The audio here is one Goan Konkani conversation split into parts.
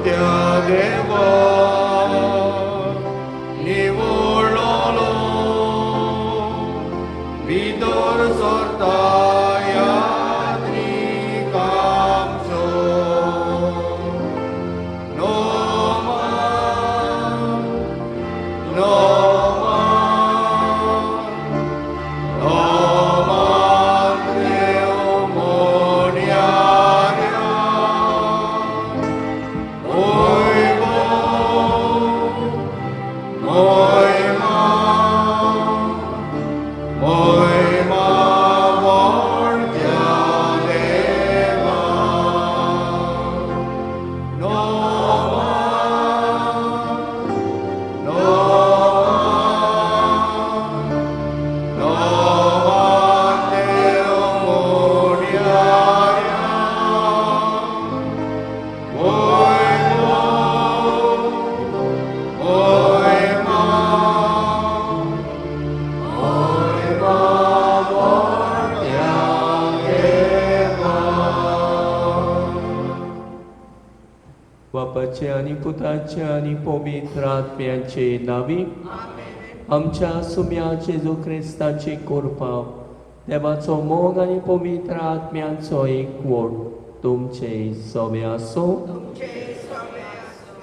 व्हडत्या देवा निवळलो भितर सरता यात्रीक आमचो. नोमान नोमान नोमान देव मोन्याऱ्या वैभव महिमा महिमा व्हडत्या देवा. नोमान नोमान नोमान देव मोन्याऱ्या वैभव महिमा महिमा व्हडत्या देवा. बापाचे आनी पुताचे आनी पवित्र आत्म्याचे नावी. आमच्या सुम्या जेजू क्रिस्ताची कृपा, देवाचो मोग आनी पवित्र आत्म्याचो एकवट तुमचे सवे आसूं. तुमचे सवे आसूं.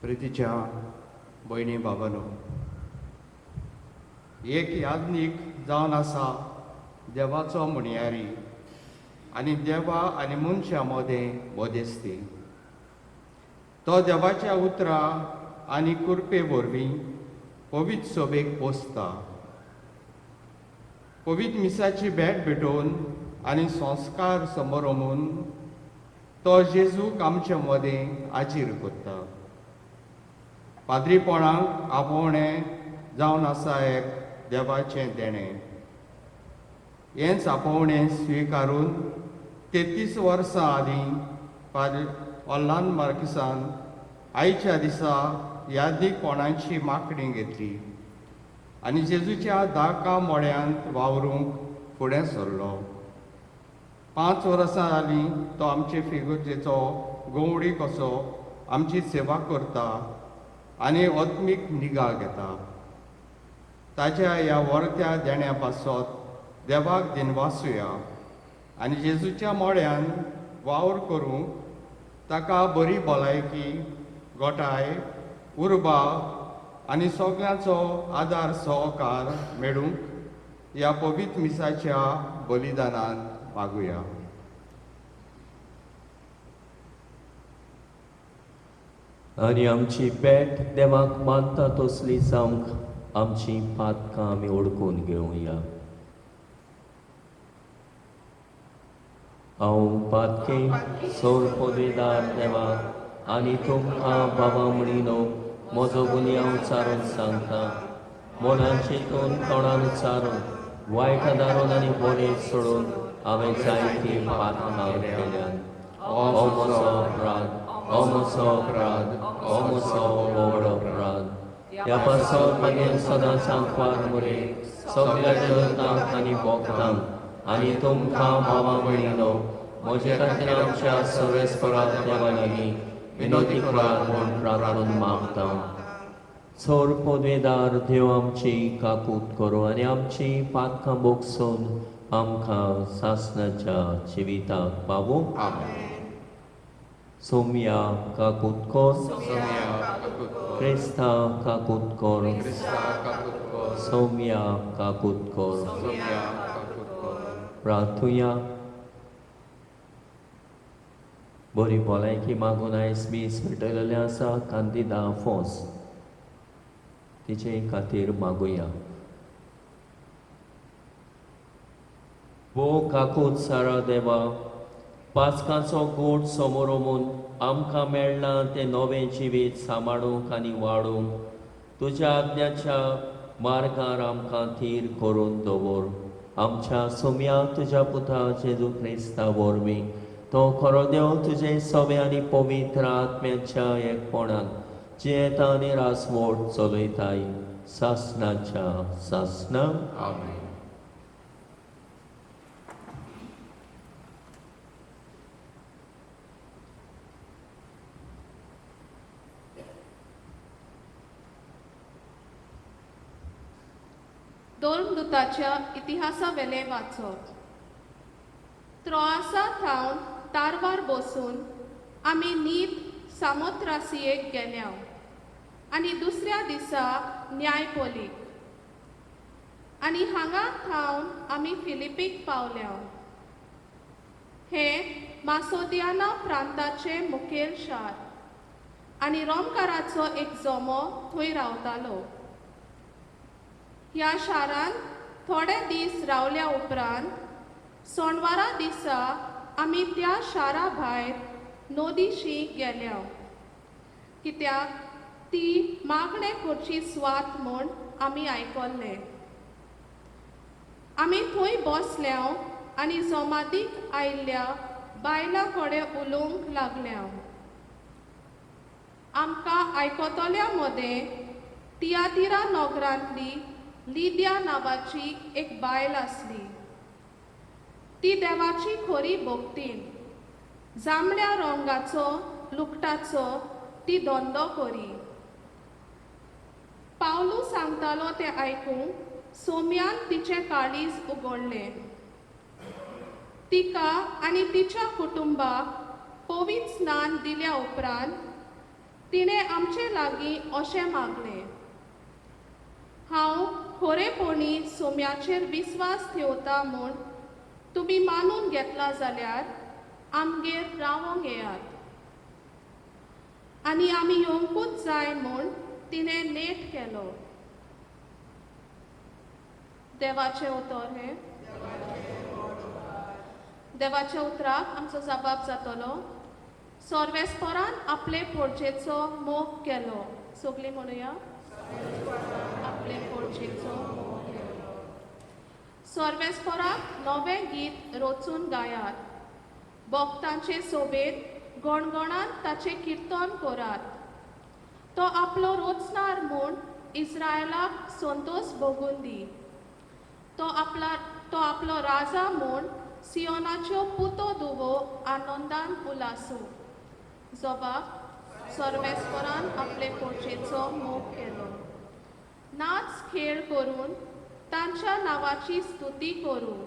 प्रितीच्या भयणी बाबानो, एक याज्ञीक जावन आसा देवाचो म्हणयारी आनी देवा आनी मनशां मदें मदेस्ती. तो देवाच्या उतरां आनी कृपे वरवीं पवित्र सभेक पोसता. पवित्र मिसाची भेट भेटोवन आनी संस्कार समरमून तो जेजूक आमचे मदें आजीर करता. पाद्रीपणाक आपोवणें जावन आसा एक देवाचें देणें. हेंच आपोवणें स्विकारून 33 वर्सां आदीं पाद्री ओर्लांद मार्किसान आयच्या दिसा यादीकपणाची मागणी घेतली आनी जेजूच्या दाका मोड्यांत वावरूंक फुडें सरलो. 5 वर्सां जालीं तो आमचे फिगर्जेचो गवळी कसो आमची सेवा करता आनी आत्मीक निगा घेता. ताज्या ह्या वर्त्या देण्या पासत देवाक दिनवासुया आनी जेजूच्या मोड्यान वावर करूंक ताका बरी भलायकी, गोठाय, उर्बा आनी सगळ्यांचो आदार सहकार मेळूंक ह्या पवित्र मिसाच्या बलिदानान मागुया. आनी आमची भेट देवाक मानता तसली जावंक आमची पातकां आमी ओळखून घेवया. हांव पातके सोर पदवेदार देवाक आनी तुमकां बाबा म्हणिनो म्हजो गुन्यांव चारून सांगता. मनान चिंतून, तोंडान उच्चारून, वायट आदारून आनी बरें सोडून हांवें जायतीं पातकां केल्यात. हो म्हजो अपराध, हो म्हजो अपराध, हो म्हजो व्हड अपराध. ह्या पासत मागीर सदांच आंकवार मुरे सगळ्या देवतांक आनी भक्तांक आनी तुमकां भावा भयणीनो म्हजे खातीर आमच्या सर्वेस्परा देवा लागीं विनोदी करात म्हूण प्रार्थून मागता. चड पदवेदार देव आमची काकूत करूं आनी आमची पातकां भोगसून आमकां सासणाच्या जिविताक पावूं. आमेन. सोम्या काकूत कर. सोम्या काकूत कर. क्रिस्ता काकूत कर. क्रिस्ता काकूत कर. सोम्या काकूत कर. सोम्या काकूत कर. प्रार्थुया. बरी भलायकी मागून आयज मीस भेटयलेलें आसा कांदिदा फोंस, तिचे खातीर मागुया. भो काकूत सारा देवा, पास्काचो गोड समोर आमकां मेळ्ळां तें नवें जिवीत सांबाळूंक आनी वाडूंक तुज्या आज्ञाच्या मार्गार आमकां थीर करून दवर. आमच्या सोम्या तुज्या पुता जेजू क्रिस्ता वरवीं तो खरो देव तुजे सवे आनी पवित्र आत्म्याच्या एकपणान जियेता आनी रासवोट चलयताय सासणाच्या सासणां. आमेन. धर्मदुताच्या इतिहासावेलें वाचप. त्रोआसा थावन तारवार बसून आमी नीत सामोत्रासियेक गेल्या आनी दुसऱ्या दिसा न्यायपोलीक आनी हांगा थावन आमी फिलिपीक पावल्या. हें मासोदियाना प्रांताचें मुखेल शार आनी रोमकाराचो एक जमो थंय रावतालो. ह्या शारांत थोडे दीस रावल्या उपरांत सोणवारा दिसा आमी त्या शारा भायर नदीशी गेल्या, कित्याक ती मागणें करची सुवात म्हूण आमी आयकल्लें. आमी थंय बसल्या आनी जमातीक आयिल्ल्या बायलां कडेन उलोवंक लागल्या. आमकां आयकतल्या मदें तियातिरा नगरांतली लिद्या नांवाची एक बायल आसली. ती देवाची खरी भक्तीन, जांबळ्या रंगाचो लुकटाचो ती धंदो करी. पावलू सांगतालो तें आयकूंक सोम्यान तिचें काळीज उगडलें. तिका आनी तिच्या कुटुंबाक पवित्र स्नान दिल्या उपरांत तिणें आमचे लागीं अशें मागलें, हांव खरेपणी सोम्याचेर विस्वास ठेवता म्हूण तुमी मानून घेतला जाल्यार आमगेर रावोंक येयात. आनी आमी येवंकूच जाय म्हूण तिणें नेट केलो. देवाचें उतर हें. देवाच्या उतराक आमचो जबाब जातलो. सर्वेस्परान आपले पोरचेचो मोग केलो. सगळीं म्हणुया, आपले पोरचेचो मोग केलो. सर्वेस्पराक नवें गीत रचून गायात, भक्तांचे सोबेत गणगणान ताचें किर्तन करात. तो आपलो रोचणार म्हूण इस्रायलाक संतोश भोगून दी. तो आपलो राजा म्हूण सियोनाच्यो पुतो दुवो आनंदान उलासूं. जबाब सर्वेस्परान आपले पोरचेचो मोग केलो. नाच खेळ करून तांच्या नांवाची स्तुती करूं.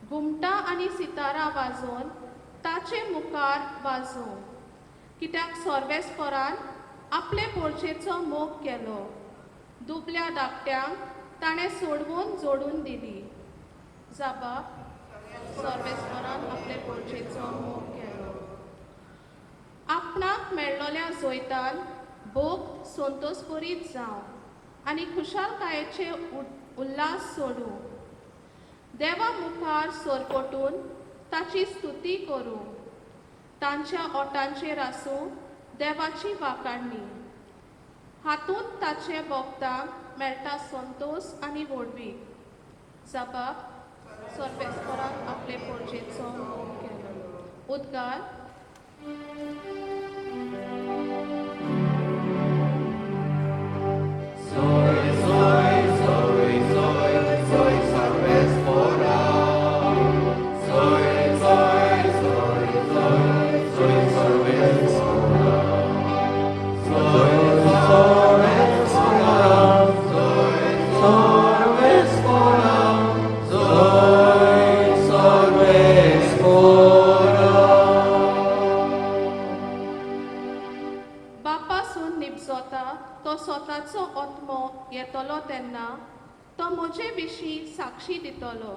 घुमटां आनी सितारां वाजोवन ताचे मुखार वाजोवं, कित्याक सर्वेस्परान आपले पोरचेचो मोग केलो. दुबल्या धाकट्यांक ताणें सोडवून जोडून दिली. जबाब सर्वेस्परान आपले पोरचेचो मोग केलो. आपणाक मेळ्ळोल्या जैतान भोग संतोषभरीत जावं आनी खुशालकायेचे उल्हास सोडूं. देवा मुखार सरपटून ताची स्तुती करूं. तांच्या ओटांचेर आसूं देवाची वाखाणणी. हातूंत ताचे भक्तांक मेळटा संतोष आनी व्हडवीक. जबाब सर्वेस्परान आपले पोरचेचो मोग केलो. उद्गार. Zoe, Zoe, Zoe, Zoe, Zoe सर्वेस्पोरा. Zoe, Zoe, Zoe, Zoe, Zoe सर्वेस्पोरा. Zoe सर्वेस्पोरा, Zoe सर्वेस्पोरा, Zoe सर्वेस्पोरा. बापासून निपजोता तो स्वताचो आत्मो येतलो तेन्ना तो म्हजे विशीं साक्षी दितलो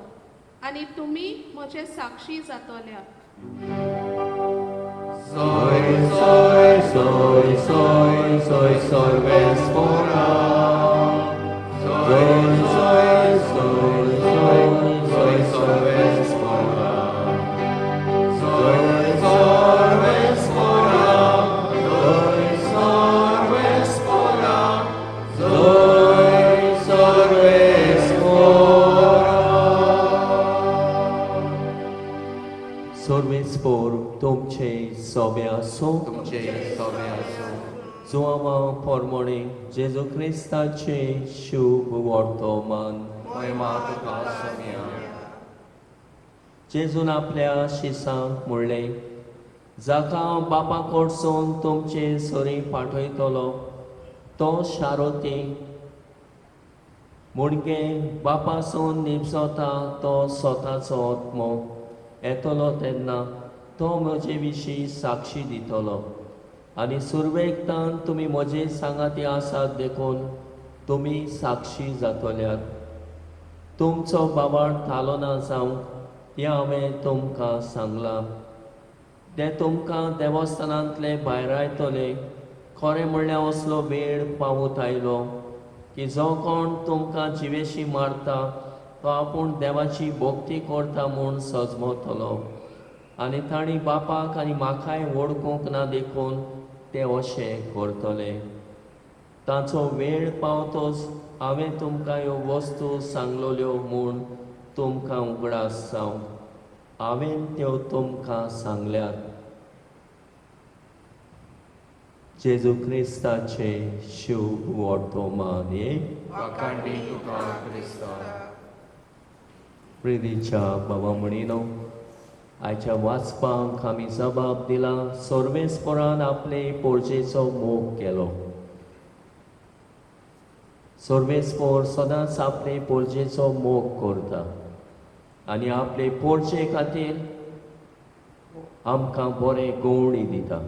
आनी तुमी म्हजे साक्षी जातल्या. Zoe, Zoe, Zoe, Zoe, Zoe सर्वेस्पोरा. Zoe, Zoe, Zoe, Zoe, Zoe सर्वेस्पोरा. Zoe सर्वेस्पोरा, Zoe सर्वेस्पोरा, Zoe सर्वेस्पोरा. सर्वेस्पोर तुमचे सोबे आसूं. तुमचे सोबे आसूं. जुआंवा पोरमोणे जेजू क्रिस्ताचे शुभ वर्तमान. महिमा तुका सोम्या. जेजून आपल्या शिसांक म्हणलें, जाका हांव बापा कडसून तुमचे सरी पाठयतलो तो शारोती मुणगे बापासून निपसता तो स्वताचो आत्मो येतलो तेन्ना तो म्हजे विशीं साक्षी दितलो. आनी सुरवेक तान तुमी म्हजे सांगाती आसात देखून तुमी साक्षी जातल्यात. तुमचो बाबाळ थालो ना जावंक हें हांवें तुमकां सांगलां. ते तुमकां देवस्थानांतले भायरायतले. खरें म्हणल्यार असलो वेळ पावत आयलो की जो कोण तुमकां जिवेशी मारता तो आपूण देवाची भक्ती करता म्हूण सजमतलो. आनी तांणी बापाक आनी म्हाकाय वळखूंक ना देखून ते अशें करतले. ताचो वेळ पावतोच हांवें तुमकां ह्यो वस्तू सांगलोल्यो म्हूण तुमकां उगडास जावंक हांवें त्यो तुमकां सांगल्यात. जेजू क्रिस्ताचे शुभ वर्तमान. वाखाणणी तुका क्रिस्ता. प्रितीच्या बाबा म्हणिनो, आयच्या वाचपांक आमी जबाब दिला. सर्वेस्परान आपले पोरजेचो मोग केलो. सर्वेस्पोर सदांच आपले पोरजेचो मोग करता आनी आपले पोरजे खातीर आमकां बरें गवणी दिता.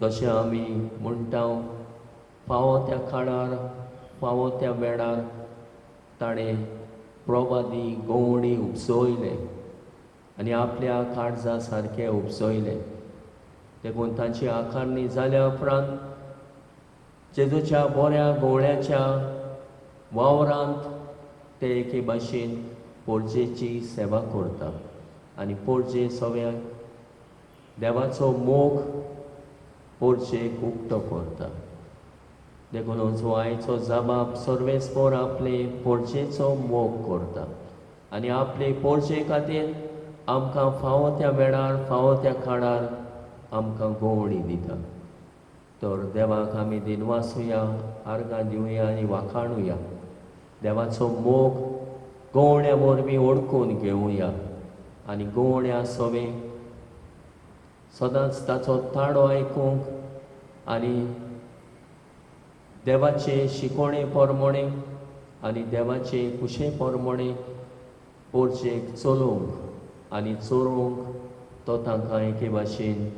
जशें आमी म्हणटा, फावो त्या काळार फावो त्या वेळार ताणें प्रवादी गवणी उपसयले आनी आपल्या काळजा सारकें उपसयलें. देखून तांची आकारणी जाल्या उपरांत जेजूच्या बऱ्या गवळ्याच्या वावरांत ते एके भाशेन पोरजेची सेवा करता आनी पोरजे सगळ्या देवाचो मोग पोरजेक उक्तो करता. देखून जो आयचो जबाब सर्वेस्पोर आपले पोरजेचो मोग करता आनी आपले पोरजे खातीर आमकां फावो त्या वेळार फावो त्या काळार आमकां गवणी दिता. तर देवाक आमी दिनवासुया, आर्गां दिवया आनी वाखाणुया. देवाचो मोग गवण्या वरवीं ओळखून घेवया आनी गवण्या सवें सदांच ताचो ताळो आयकूंक आनी देवाचे शिकोवणे प्रमाणे आनी देवाचे कुशे प्रमाणे पोरजेक चलोवंक आनी चोरोवंक तो तांकां एके भाशेन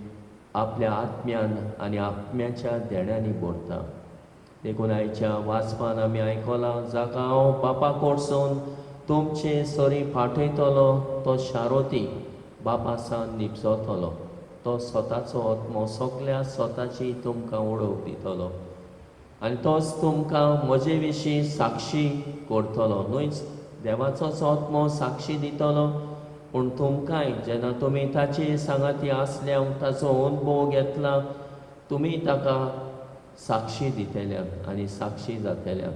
आपल्या आत्म्यान आनी आत्म्याच्या देण्यांनी भरता. देखून आयच्या वाचपान आमी आयकलां, जाका हांव बापा कडसून तुमचे सरी पाठयतलो तो शारोती बापासान निपजतलो. तो स्वताचो आत्मो सगल्या स्वताची तुमकां उडोवंक दितलो आनी तोच तुमकां म्हजे विशीं साक्षी करतलो. न्हयच देवाचोच आत्मो साक्षी दितलो, पूण तुमकांय जेन्ना तुमी ताचे सांगाती आसल्या ताचो अनुभव घेतला तुमी ताका साक्षी दितल्या आनी साक्षी जातल्या.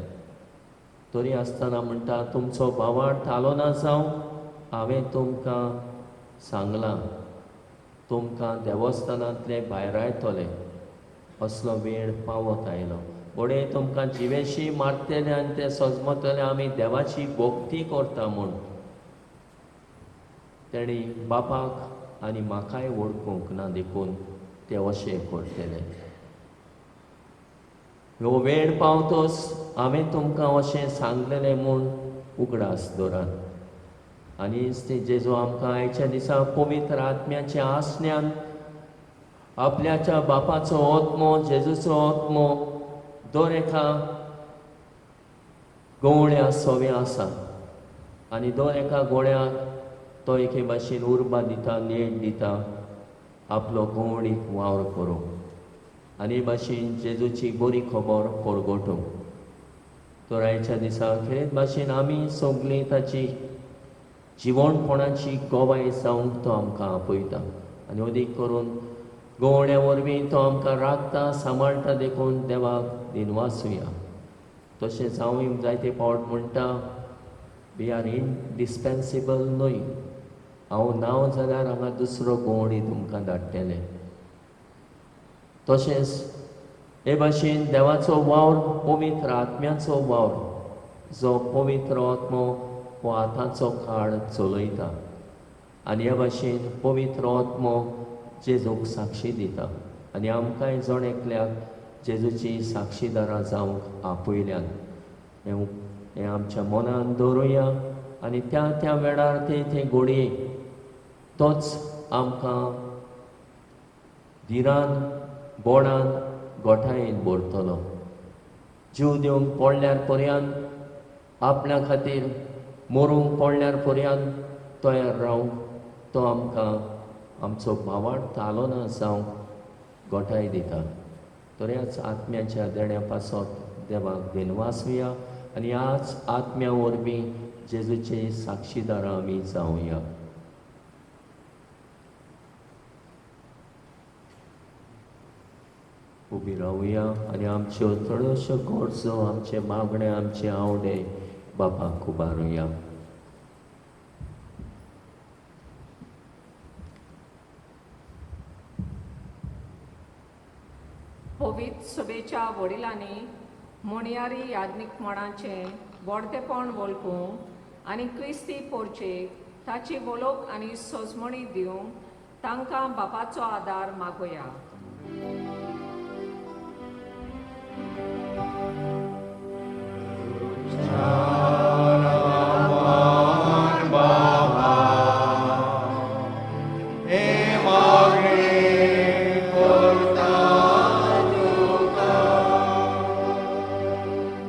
तरी आसतना म्हणटा, तुमचो बावाळ थालो ना जावंक हांवें तुमकां सांगलां. तुमकां देवस्थानांतले भायरायतले असलो वेळ पावत आयलो. घडये तुमकां जिवेशी मारतले आनी ते सजमतले आमी देवाची भक्ती करता म्हूण. तेणी बापाक आनी म्हाकाय वळखूंक ना देखून ते अशें करतले. ह्यो वेळ पावतोच हांवें तुमकां अशें सांगलेलें म्हूण उगडास दवरात. आनी जेजू आमकां आयच्या दिसा पवित्र आत्म्याच्या आसण्यान आपल्याच्या बापाचो आत्मो जेजूचो आत्मो दर एका गवळ्या सवे आसा आनी दर एका गोळ्याक तो एके भाशेन उर्बा दिता, नेट दिता आपलो गवळीक वावर करूंक आनी हे भाशेन जेजूची बरी खबर परगटूंक. तर आयच्या दिसा खेरीत भाशेन आमी सगळीं ताची जिवणपणाची गवाय जावंक तो आमकां आपयता आनी अदीक करून गवळ्या वरवीं तो आमकां राखता सांबाळटा. देखून देवाक दिनवासुया. तशेंच हांव जायते फावट म्हणटा, वी आर इनडिस्पेन्सिबल न्हय. हांव नांव जाल्यार हांगा दुसरो गवळी तुमकां धाडटले. तशेंच हे भाशेन देवाचो वावर पवित्र आत्म्याचो वावर जो पवित्र आत्मो हो आतांचो काळ चलयता आनी ह्या भाशेन पवित्र आत्मो जेजूक साक्षी दिता आनी आमकांय जण एकल्याक जेजूची साक्षीदारां जावंक आपयल्यान. हें आमच्या मनान दवरुया आनी त्या त्या वेळार ते ते घोडये तोच आमकां धिरान बोडान गोठायेन भरतलो. जीव दिवंक पडल्यार पर्यंत, आपल्या खातीर मरूंक पडल्यार पर्यंत तयार रावंक तो आमकां आमचो भावार्थ आलोना जावंक गोठाय दिता. तर ह्याच आत्म्याच्या देण्या पासत देवाक दिनवासुया आनी ह्याच आत्म्या वरवीं जेजूचे साक्षीदारां आमी जावया. उबी रावया आनी आमच्यो थोड्योश्यो गरजो, आमचे मागणे, आमचे आवडे बापाक उबारुया. पवित्र सभेच्या वडिलांनी म्हणयारी याज्ञिकपणाचें व्हडतेपण वळखूंक आनी क्रिस्ती पोरचेक ताची वळख आनी सोजमणी दिवंक तांकां बापाचो आदार मागोया.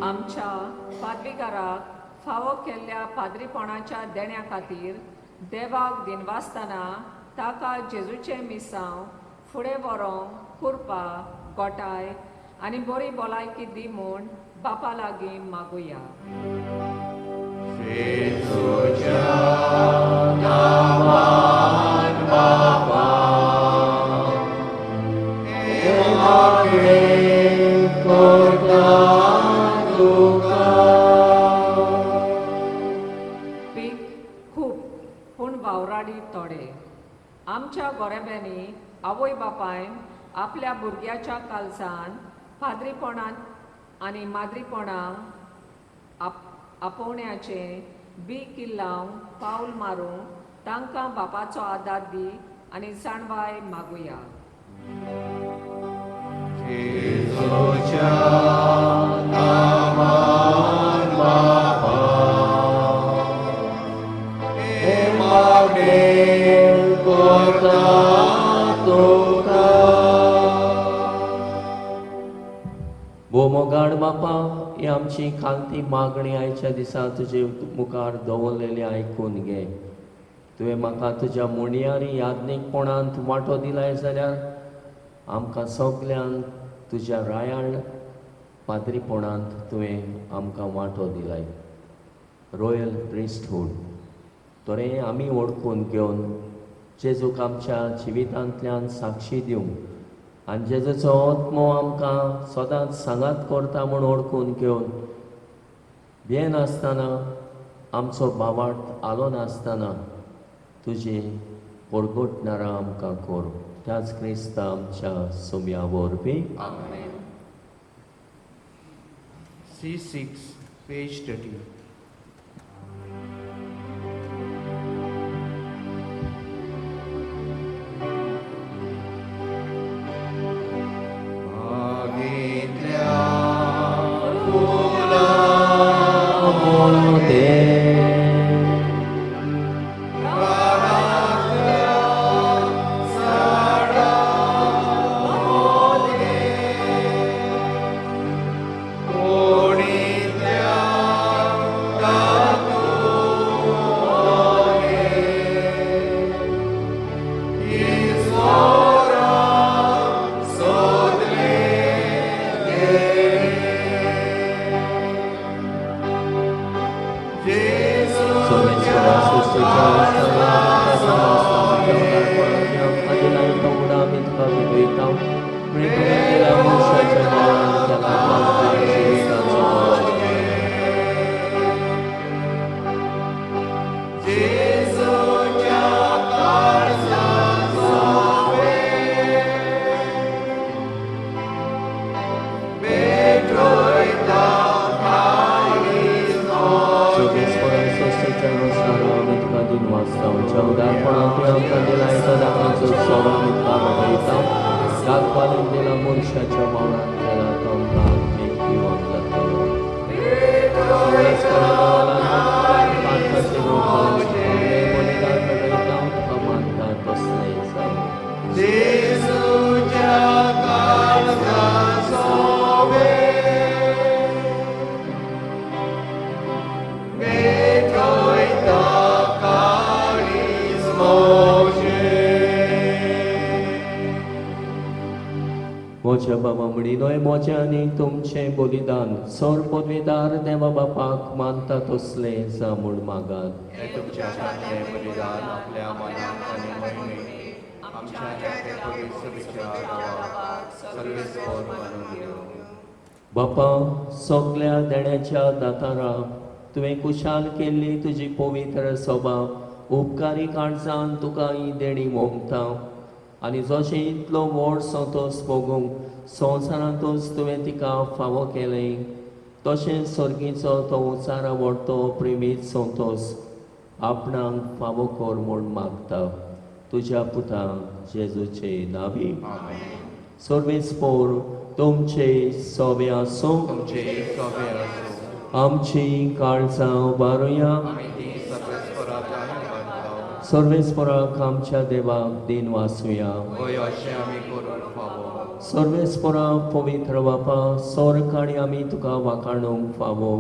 आमच्या पादविगाराक फावो केल्ल्या पाद्रीपणाच्या देण्या खातीर देवाक दिनवासतना ताका जेजूचें मिसांव फुडें व्हरोंक कुरपा गोठाय आनी बरी भलायकी दी म्हूण बापा लागीं मागुया. पीक खूब पूण वावराडी थोडे. आमच्या गोरेब्यांनी आवय बापायन आपल्या भुरग्याच्या कालसान पाद्रीपणांत आनी माद्रीपणाक आपोवण्याचें बी किल्लांव पावल मारूंक तांकां बापाचो आदार दी आनी जाणवाय मागुया. भोव मोगाड बापा, ही आमची खालती मागणी आयच्या दिसा तुजे मुखार दवरलेली आयकून घे. तुवें म्हाका तुज्या मुणयारी याज्ञिकपणांत वांटो दिलाय जाल्यार आमकां सगल्यांक तुज्या रायाळ पाद्रीपणांत तुवें आमकां वांटो दिलाय, रॉयल प्रिस्टहूड. तर हें आमी वळखून घेवन जेजूक आमच्या जिवितांतल्यान साक्षी दिवंक आनी जेजूचो आत्मो आमकां सदांच सांगात करता म्हूण वळखून घेवन भियेनासतना आमचो भावार्थ आलो नासतना तुजी परगटणारां आमकां कर. त्याच क्रिस्ता आमच्या सोम्या वरवीं. C6, page 30. मनशाच्या वावरान केला तो आमकां आत्मीक जिवन जातलो. जेजूच्या काळजा सोबे भेटयता काळीज म्हजें. म्हज्या बाबा म्हणिनोय म्हजें आनी तुमचें बलिदान सोर पदवीदार देवा बापाक मानता तसलें जा म्हूण मागात. हे तुमच्या हातांतलें बलिदान आपल्या मनाक आनी मोहिमेक आमच्या ह्या पवित्र सभेच्या नांवाक सर्वेस्पर मानून घेवं. बापा सगल्या देण्याच्या दातारा तुवें कुशाल केल्ली तुजी पवित्र सभा उपकारी काळजान तुका ही देणी मोमता आनी जशें इतलो व्हड संतोस भोगूंक संवसारांतूच तुवें तिका फावो केलें तशें सर्गीचो तो उचार आवडतो प्रेमीत संतोस आपणाक फावो कर म्हूण मागता तुज्या पुता जेजूचे नावी. आमेन. सर्वेस्पोर तुमचे सोबे आसूं. तुमचे सोबे आसूं. आमची काळजां उबारुया. आमी ती सर्वेस्पराक मानता. सर्वेस्पराक आमच्या देवाक दिन वासूया. हय, अशें आमी करूंक फावो. सर्वेस्परा पवित्र बापा, स्वर्ग आनी आमी तुका वाखाणूंक फावो.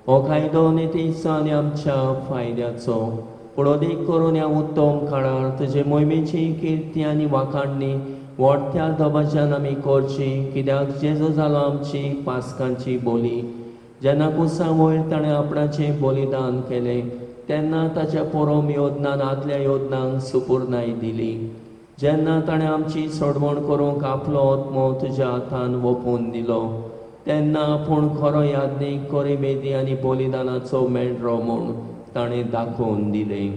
हो कायदो नितीचो आनी आमच्या फायद्याचो, पूण अदीक करून ह्या उत्तम काळार तुजे मोहिमेची किर्ती आनी वाखाणणी व्हडत्या दबाज्यान आमी करची, कित्याक जेजू जालो आमची पासकांची बोली. जेन्ना कुसा वयर ताणें आपणाचें बलिदान केलें तेन्ना ताच्या पोरोम योदनान आदल्या योदनांक सुपुर्नाय दिली. जेन्ना ताणें आमची सोडवण करूंक आपलो आत्मो तुज्या हातान वोपून दिलो तेन्ना आपूण खरो याज्ञीक, खरी बेदी आनी बलिदानाचो मेंढरो म्हूण ताणें दाखोवन दिलें.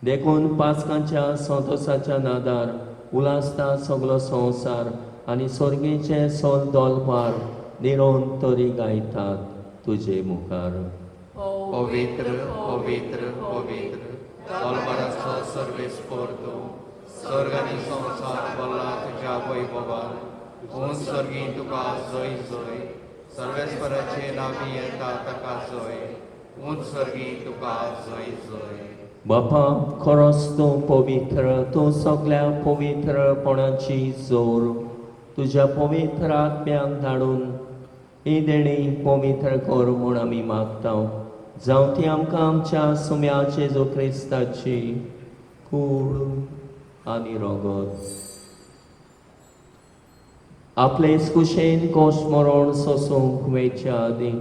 देखून पासकांच्या संतोसाच्या नादार उलासता सगलो संवसार आनी सर्गेचे सोल दोलपार निरोन तरी गायतात तुजे मुखार. पवित्र पवित्र पवित्र दोलबाराचो सर्वेस्पर तूं, स्वर्ग आनी संवसार भरला तुज्या वैभवान. ऊंच स्वर्गी तुका जय जय. सर्वेस्पराचे नांवी येता ताका जय. ऊंच स्वर्गी तुका जय जय. बापा, खरोच तूं पवित्र, तूं सगल्या पवित्रपणाची जोर. तुज्या पवित्र आत्म्याक धाडून ही देणी पवित्र कर म्हूण आमी मागता, जावं ती आमकां आमच्या सुम्या जेजू क्रिस्ताची कूड आनी रगत. आपले कुशेन कोश मरण सोसूंक वेच्या आदीं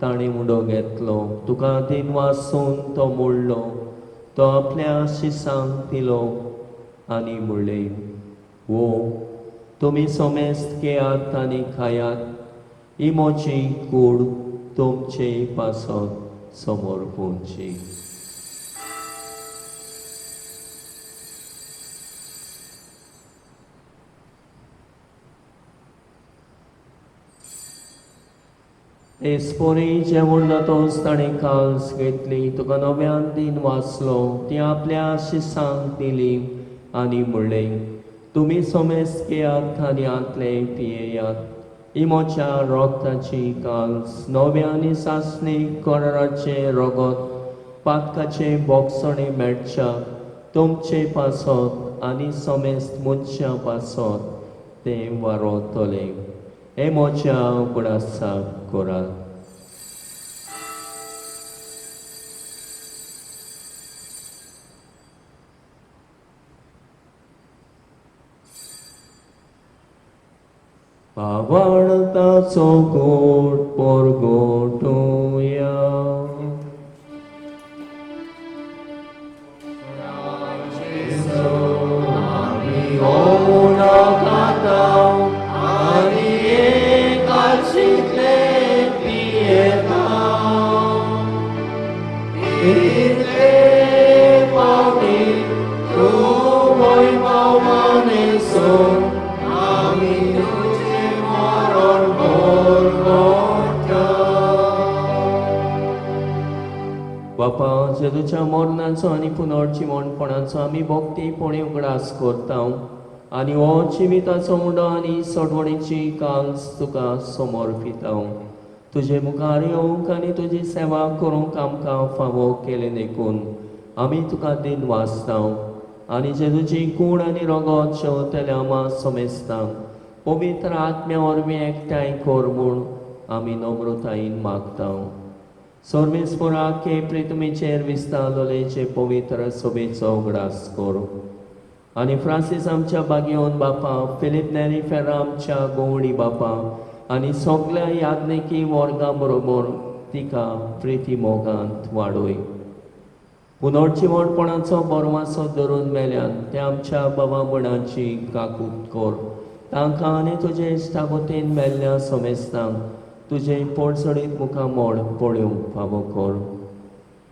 ताणें उडो घेतलो, तुका दिन वासून तो मोडलो, तो आपल्या शिसांक दिलो आनी म्हणलें, वो तुमी सोमेस्त घेयात आनी खायात, ही म्हजी कूड तुमचे पासत समोर पोवची. तेचपरी जेवण जातोच ताणें काल्स घेतली, तुका नव्यान दिन वाचलो, ती आपल्या शिसांक दिली आनी म्हणलें, तुमी सोमेस्त घेयात आनी आंतले पियेयात, ही म्हज्या रोगताची काल्स, नव्या आनी सासणी कराराचें रगत, पातकाचें बोगसणें मेळच्या तुमचे पासत आनी सोमेस्त मनशां पासत तें वारोतलें. हे म्हज्या उगडासाक करात. पावणताचो गोड पोरगोटुया. बापा, जेजूच्या मरणाचो आनी पुनर्जिवणपणाचो आमी भक्तीपणी उगडास करता आनी हो जिविताचो उंडो आनी सोडवणीची काल्स तुका समर्पिता. तुजे मुखार येवंक आनी तुजी सेवा करूंक आमकां फावो केलें देखून आमी तुका दिनवासता आनी जेजूची कूड आनी रगत शेवतल्या आमा समेस्तांक पवित्र आत्म्या वरवीं एकठांय कर म्हूण आमी नम्रतायेन मागता. सर्वेस्पराक हे प्रितमीचेर विस्तारलेचे पवित्र सभेचो उगडास कर आनी फ्रांसीस आमच्या बागयोन बापा, फिलीप नेरी फेर्रा आमच्या गोवणी बापा आनी सगल्या याज्ञिकी वर्गा बरोबर तिका प्रिती मोगांत वाडय. पुनर्जिवणपणाचो बरवासो धरून मेल्यान ते आमच्या बाबा भणाची काकूत कर. तांकां आनी तुजे इश्टागतीन मेल्ल्या समेस्तांक तुजें पोटसडीत मुखामळ पळोवंक फावो कर.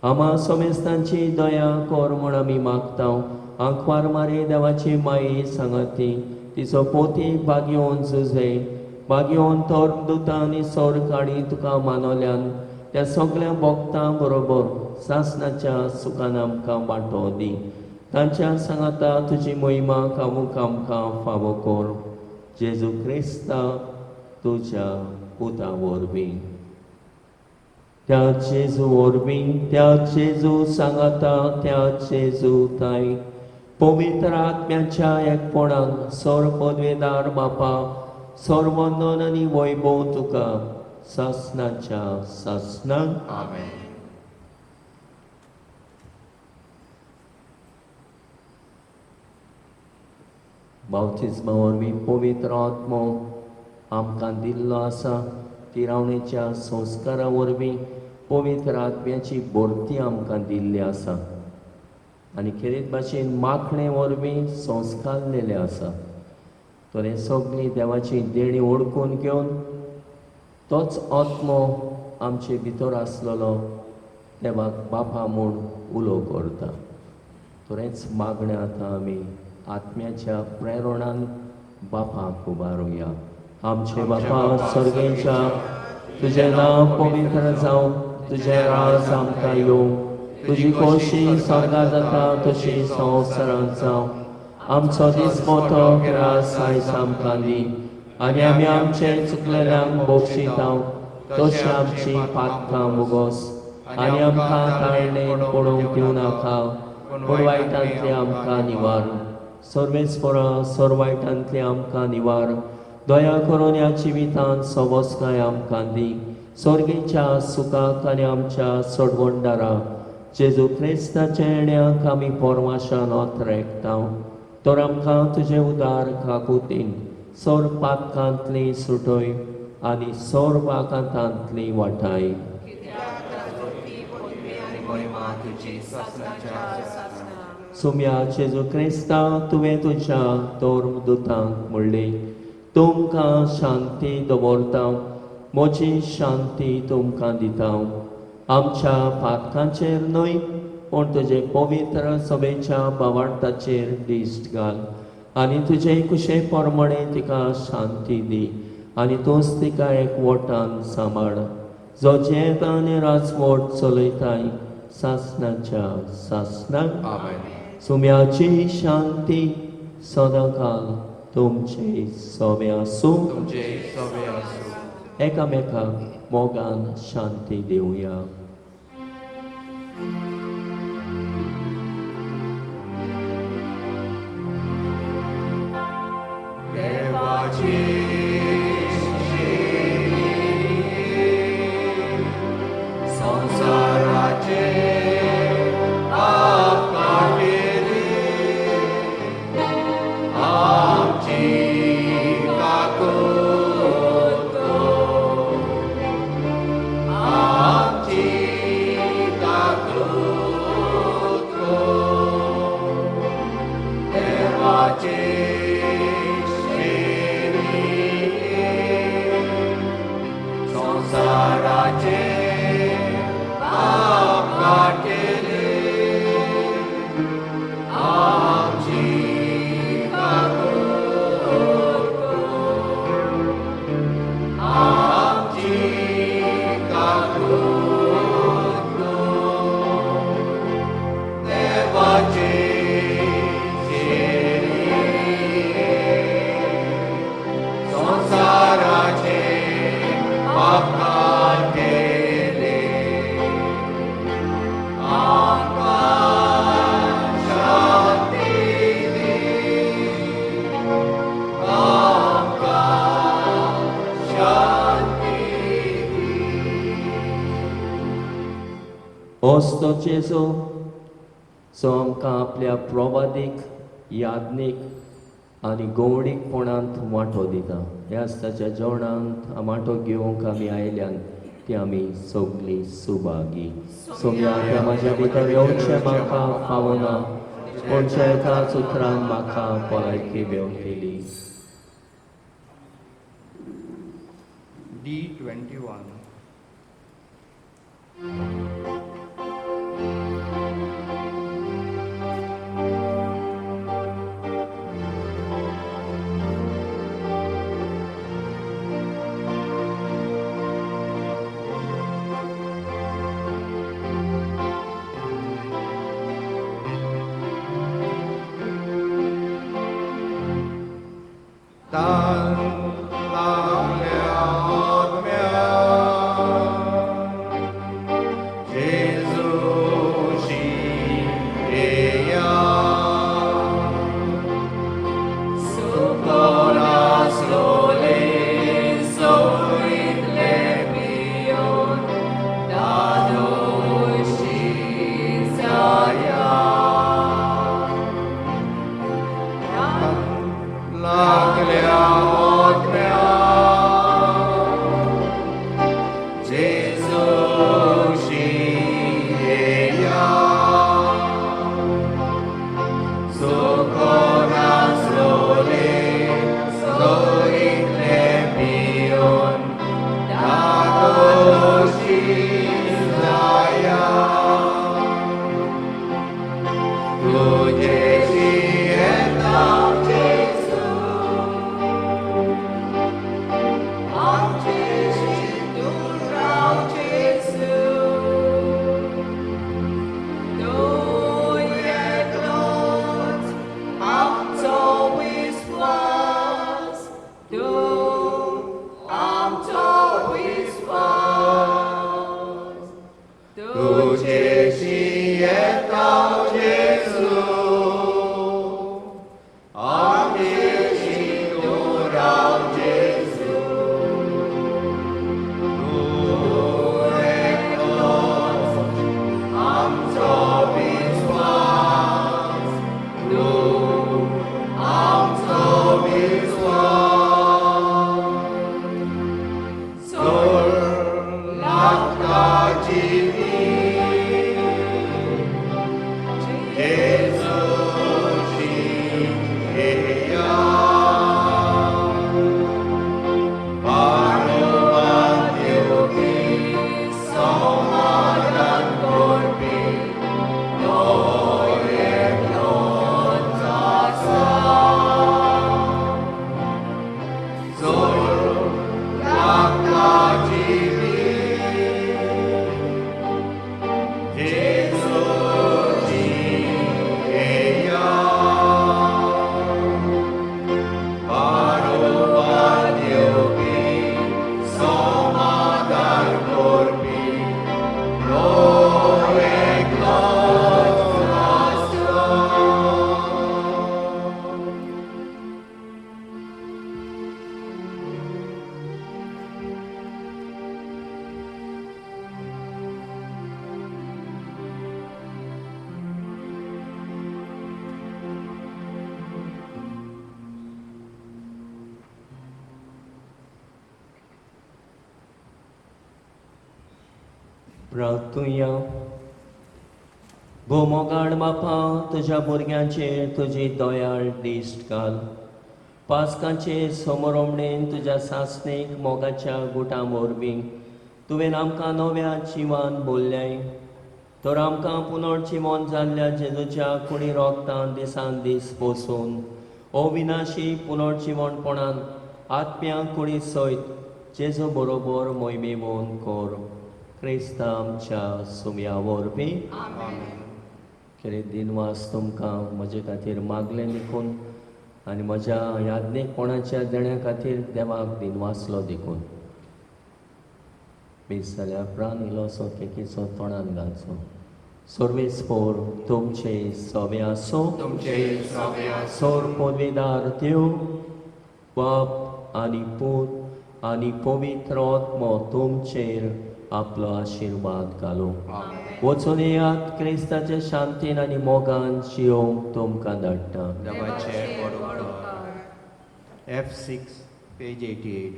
आमा समेस्तांची दया कर म्हूण आमी मागता. आंकवार मारी देवाची माई सांगाती तिचो पोती बागयोन जुजे बागयोन तोर दुतां आनी सोर काडी तुका मानवल्यान त्या सगळ्या भोगतां बरोबर सासणाच्या सुखान आमकां वांटो दी. तांच्या सांगाता तुजी मोहिमा खावूंक आमकां फावो कर. जेजू क्रिस्ता तुज्या पुता वरवीं. त्या जेजू वरवीं, त्या जेजू सांगाता, त्या जेजू ताई पवित्र आत्म्याच्या एकपणान सर पदवेदार बापा सर्वंदन आनी वैभव तुका सासणाच्या सासणाक. आमेन. बाप्तिस्मा वरवीं पवित्र आत्मो आमकां दिल्लो आसा. तिरावणेच्या संस्कारा वरवीं पवित्र आत्म्याची भरती आमकां दिल्ली आसा आनी खेरीत भाशेन माखणे वरवीं संस्कारलेले आसा. तर हें सगळीं देवाची देणी ओळखून घेवन तोच आत्मो आमचे भितर आसलेलो देवाक बापा म्हूण उलो करता. तर हेंच मागणें आतां आमी आत्म्याच्या प्रेरणान बापाक उबारुया. आमचे बापा सर्गेच्या, तुजें नांव पवित्र जावं, तुजें राज आमकां येवं, तुजी खोशी स्वर्गा जाता तशी संवसारांत जावं. आमचो दिसमोटो ग्रास आयज आमकां दी आनी आमी आमचे चुकलेल्यांक बक्षिता तशी आमची पातकां मुगोस आनी आमकां ताळणेन पडोवंक दिवं नाका, पूण वायटांतले आमकां निवार. सर्वेस्परा सर वायटांतले आमकां निवार. दया करून ह्या जिवितांत सवस्काय आमकां दी. सर्गेच्या सुखाक आनी आमच्या सोडवणदारा जेजू क्रिस्ताच्या येण्याक आमी पोरवाशान ओतरेकता. तर आमकां तुजें उदार काकुतीन सोर पातकांतली सुटय आनी सोर वाकांतांतली वाटाय. सुम्या जेजू क्रिस्ता, तुवें तुज्या धर्मदुतांक म्हणलें, तुमकां शांती दवरता, म्हजी शांती तुमकां दिता. आमच्या पातकांचेर न्हय पूण तुजे पवित्र सभेच्या बावार्थाचेर दिश्ट घाल आनी तुजे कुशे प्रमाणे तिका शांती दी आनी तूंच तिका एकवटान सांबाळ, जो जियेता आनी राजवट चलयताय सासणाच्या सासणाक. आमेन. सुम्याची शांती सदांकाल तुमचे सोबे आसूं. तुमचे सोबे आसूं. एकामेकाक मोगान शांती दिवया. देवाची संसाराचे पाप काडटिली आमची काकूत कर, आमची काकूत होच तो जेजू जो आमकां आपल्या प्रवादीक यादनीक आनी गोवणीकपणांत वांटो दिता. ह्याच ताच्या जेवणांत वांटो घेवंक आमी आयल्यान ती आमी सगळीं सुभागी. सोम्या त्या म्हाज्या भितर येवचें म्हाका फावना, पूण एकाच उतरान म्हाका भलायकी मेवतली. D21. प्रार्थुया. भोमोगाड बापा, तुज्या भुरग्यांचेर तुजी दयाळ दिश्ट घाल. पास्काचे समरोमणेन तुज्या सासणीक मोगाच्या गुटां वरवीं तुवें आमकां नव्या जिवान बोल्ल्याय, तर आमकां पुनर्जिवन जाल्ल्या जेजूच्या कुणी रोगतान दिसान दीस पोसून अविनाशी पुनर्जिवनपणान आत्म्या कुणी सयत जेजू बरोबर मोहिमेवन कर. क्रिस्ता आमच्या सुम्या वरवीं. केले दिनवास तुमकां म्हजे खातीर मागलें देखून आनी म्हज्या याज्ञेकपणाच्या देण्या खातीर देवाक दिनवासलो देखून. मीस जाल्यार प्राण इलोसो केकीचो तोंडान घालचो. सर्वेस्पोर तुमचे सवे आसो, तुमचे सवे आसो. सोर पदवीदार देव बाप आनी पूत आनी पवित्र आत्मो तुमचेर आपलो आशिर्वाद घालूं. वचून येयात, क्रिस्ताचे शांतीन आनी मोगान जियोवंक तुमकां धाडटा. देवाचे व्हड उपकार. F6, page 88.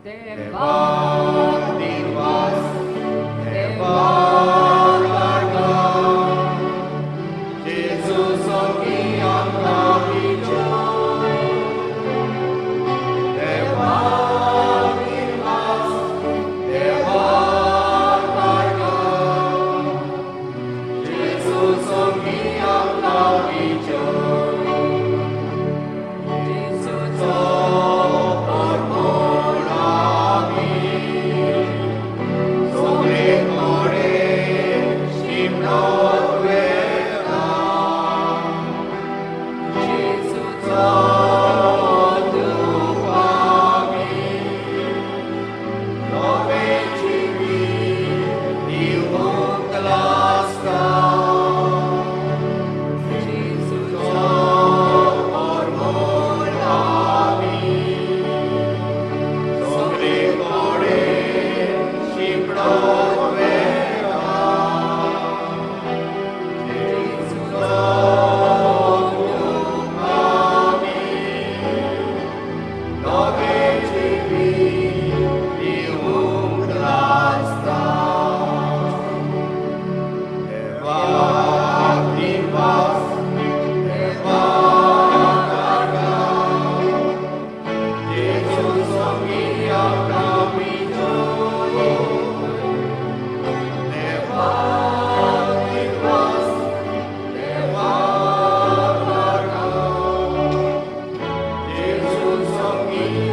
देवा दिवास देवा जेजू सोगी आमकां दिचो. देवा दिवास देवा जेजू सोगी आमकां दिचो. जेजूचो जेजूचो जेजूचो